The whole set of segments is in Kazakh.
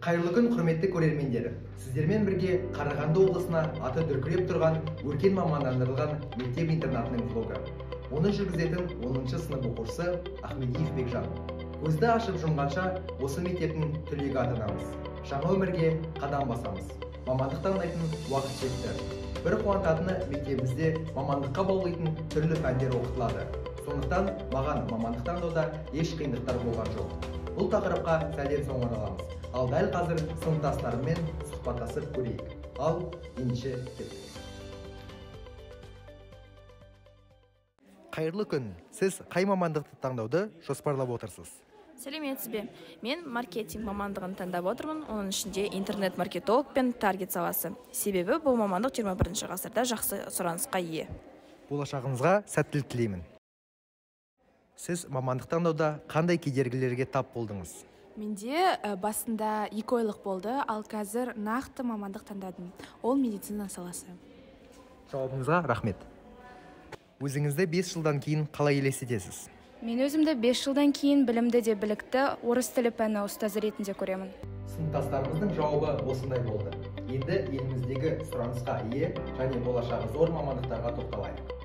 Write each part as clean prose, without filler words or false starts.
Қайырлы күн, құрметті көрермендер. Сіздермен бірге Қарағанды облысына аты дүркіреп тұрған Өркен мамандандырылған мектеп-интернатының влогы. Оны жүргізетін 10-шы сынып оқушысы Ахмедиев Бекжан. Көзді ашып жұмғанша осы мектептің түлегі атанамыз. Жаңа өмірге қадам басамыз. Мамандық таңдайтын уақыт жетті. Бір қуантатыны, мектебімізде мамандыққа баулитын түрлі пәндер оқытылады. Сондықтан маған мамандық таңдауда еш қиындықтар болған жоқ. Бұл тақырыпқа сәлден соң ораламыз. Ал дәл қазір сыныптастарыммен сұхбаттасып көрейік. Ал ендеше кеттік. Қайырлы күн. Сіз қай мамандықты таңдауды жоспарлап отырсыз? Сәлеметсіз бе? Мен маркетинг мамандығын таңдап отырмын. Оның ішінде интернет-маркетолог пен таргет саласы. Себебі бұл мамандық 21 ғасырда жақсы сұранысқа ие. Болашағыңызға сәттілік тілеймін. Сіз мамандық таңдауда қандай кедергілерге тап болдыңыз? Менде басында 2 ойлық болды, ал қазір нақты мамандық таңдадым. Ол медицина саласы. Жауабыңызға рахмет. Өзіңізді 5 жылдан кейін қалай елестетесіз? Мен өзімді 5 жылдан кейін білімді де білікті орыс тілі пәні ұстазы ретінде көремін. Сыныптастарымыздың жауабы осындай болды. Енді еліміздегі сұранысқа ие және болашағы зор мамандықтарға тоқталайық.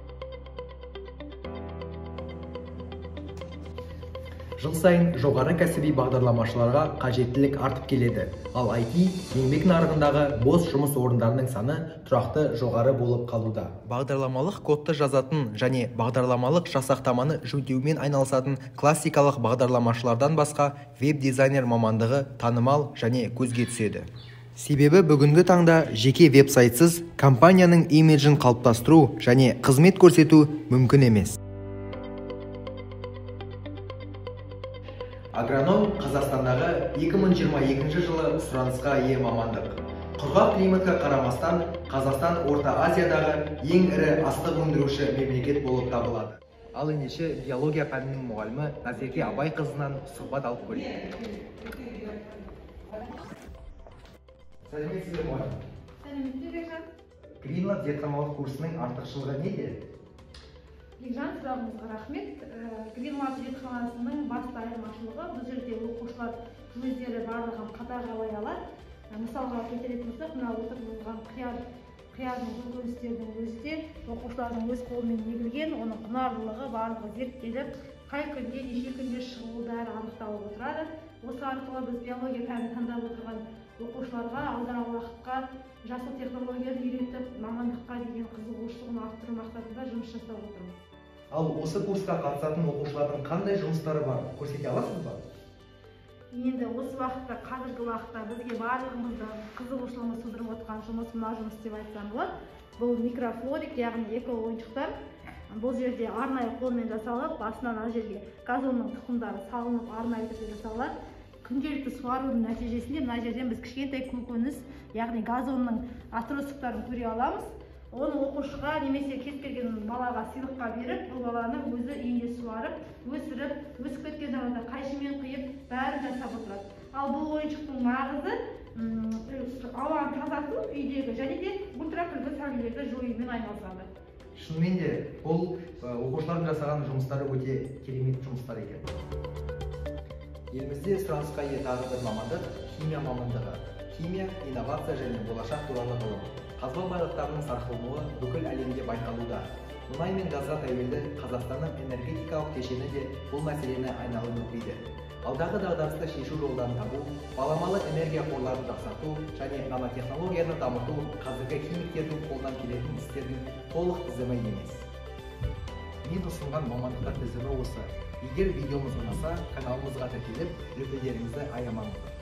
Жыл сайын жоғары кәсіби бағдарламашыларға қажеттілік артып келеді. Ал IT еңбек нарығындағы бос жұмыс орындарының саны тұрақты жоғары болып қалуда. Бағдарламалық кодты жазатын және бағдарламалық жасақтаманы жөндеумен айналысатын классикалық бағдарламашылардан басқа веб-дизайнер мамандығы танымал және көзге түседі. Себебі бүгінгі таңда жеке веб-сайтсыз компанияның имиджін қалыптастыру және қызмет көрсету мүмкін емес. Агроном Қазақстандағы 2022 жылы сұранысқа ие мамандық. Құрғақ климатқа қарамастан, Қазақстан Орта Азиядағы ең ірі астық өндіруші мемлекет болып табылады. Ал ендеше биология пәнінің мұғалімі Назерке Абайқызынан сұхбат алып көрейік. Сәлеметсіз бе, мұғалім? Сәлеметсіз бе, Бекжан. Green Lab зертханалық курсының артықшылығы неде? Бекжан, сұрағыңызға рахмет. Green Lab зертханасының басты айырмашылығы, бұл жерде оқушылар өздері барлығын қадағалай алады. Мысалға келтіретін болсақ, мына отырғызылған қиярдың көкөністердің өзі де оқушылардың өз қолымен егілген, оның құнарлылығы барлығы зерттеліп, қай күнде, неше күнде шығуы бәрі анықталып отырады. Осы арқылы біз биология пәнін таңдап отырған оқушыларға алдағы уақытқа жасыл технологияны үйретіп, мамандыққа деген қызығушылығын арттыру мақсатында жұмыс жасап отырмыз. Ал осы курсқа қатысатын оқушылардың қандай жұмыстары бар, көрсете аласыз ба? Енді осы уақытта, қазіргі уақытта бізге барлығымызды қызығушылығымыз тудырып отырған жұмыс мына жұмыс деп айтсам болады. Бұл микрофлорик, яғни эко ойыншықтар. Бұл жерде арнайы қолмен жасалып, басынан ана жерге газонның тұқымдары салынып, арнайы түрде жасалады. Күнделікті суарудың нәтижесінде мына жерден біз кішкентай көкөніс, яғни газонның отростықтарын көре аламыз. Оны оқушыға немесе кез келген балаға сыйлыққа беріп, бұл баланы өзі үйінде суарып, өсіріп, өсіп кеткен жағдайда қайшымен қиып, бәрін жасап отырады. Ал бұл ойыншықтың маңызы ауаны тазарту үйдегі және де ультракүлгін сәулелерді жоюмен айналысады. Шынымен де бұл оқушылардың жасаған жұмыстары өте керемет жұмыстар екен. Елімізде сұранысқа ие тағы бір мамандық химия мамандығы. Химия, инновация және болашақ туралы ғылым. Қазба байлықтарының сарқылуы бүкіл әлемде байқалуда. Мұнай мен газға тәуелді Қазақстанның энергетикалық кешені де бұл мәселені айналып өтпейді. Алдағы дағдарысты шешу жолдарын табу, баламалы энергия қорларын жақсарту және нанотехнологияны дамыту қазіргі химиктердің қолынан келетін істердің толық тізімі емес. Мен ұсынған мамандықтар тізімі осы. Егер видеомыз ұнаса, каналымызға тіркеліп, лүпілдеріңізді аямаңыздар.